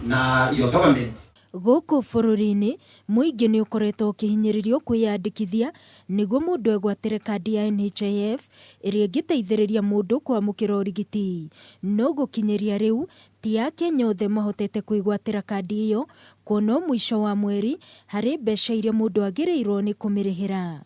Na your government. Gũkũ bũrũri-inĩ, mũingĩ nĩ ũkoretwo ũkĩhinyĩrĩrio kwĩyandĩkithia nĩguo mũndũ egwatĩre kandi ya NHIF ĩrĩa ĩngĩteithĩrĩria mũndũ kwamũkĩra ũrigiti. No gũkinyĩria rĩu, ti Akenya othe mahotete kwĩgwatĩra kandi ĩyo kuona o mũico wa mweri harĩ mbeca iria mũndũ agĩrĩirwo nĩ kũmĩrĩhĩra.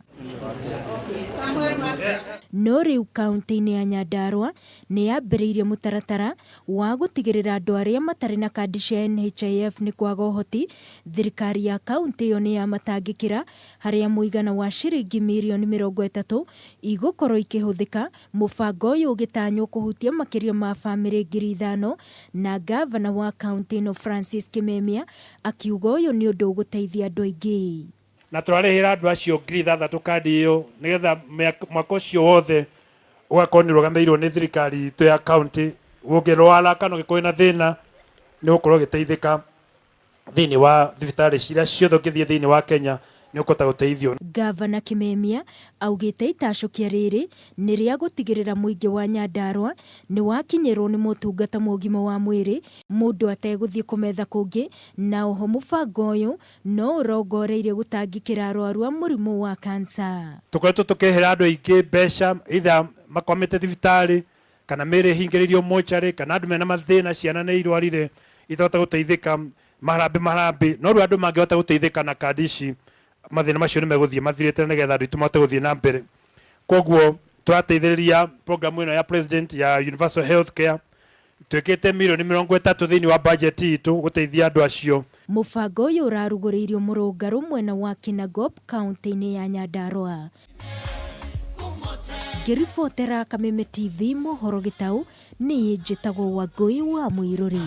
No rĩu kauntĩ-inĩ ya Nyandarua nĩ yambĩrĩirie mũtaratara wa gũtigĩrĩra andũ arĩa matarĩ na kandi cia NHIF nĩ kwaga ũhoti, thirikari ya kauntĩ ĩyo nĩ yamatangĩkĩra harĩa mũigana wa ciringi mirioni 30 igũkorwo ikĩhũthĩka, mũbango ũyũ ũgĩtanywo kũhutia makĩria ma bamĩrĩ 5000 na ngavana wa kauntĩ ĩno Francis Kimemia akiuga ũyũ nĩ ũndũ ũgũteithia andũ aingĩ. Na tũrarĩhĩra andũ acio 6000 kandi ĩyo nĩgetha mwaka ũcio wothe ũgakorwo nĩ ũrũgamĩrĩirwo nĩ thirikari itũ ya county. Ũngĩrwara kana ũngĩkorwo na thĩna, nĩ ũgũkorwo ũgĩteithĩka thĩinĩ wa thibitarĩ ciria ciothe ũngĩthiĩ thĩinĩ wa Kenya, nĩ ũkũhota gũteithio. Ngavana Kimemia augĩte itacũkia rĩrĩ nĩ rĩa gũtigĩrĩra mũingĩ wa Nyandarua nĩ wakinyĩrwo nĩ motungata ma ũgima wa mwĩrĩ mũndũ ategũthiĩ kũmetha kũngĩ, na oho mũbango ũyũ no ũrongoreirie gũtangĩkĩra arwaru a mũrimũ wa cancer. Tũkoretwo tũkĩrĩhĩra andũ aingĩ mbeca, either makomete thibitarĩ kana mĩĩrĩ ĩhingĩrĩirio mocarĩ, kana andũ mena mathĩna, ciana nĩ irwarire itahota gũteithĩka, maharambĩ maharambĩ. No rĩu andũ mangĩhota gũteithĩka na kandi ici, mathĩna macio nĩ megũthiĩ mathirĩte nĩgetha andũ aitũ mahote gũthiĩ na mbere. Koguo tũrateithĩrĩria program ĩno ya president ya universal health care. Twĩkĩte mirioni 30 thĩinĩ wa budget itũ gũteithia andũ acio. Mũbango ũyũ ũrarugũrĩirio Mũrũngarũ mwena wa Kinangop kauntĩ-inĩ ya Nyandarua. Ngĩribotera Kameme TV mohoro gĩtaũ, niĩ njĩtagwo Wangũi wa Mũirũrĩ.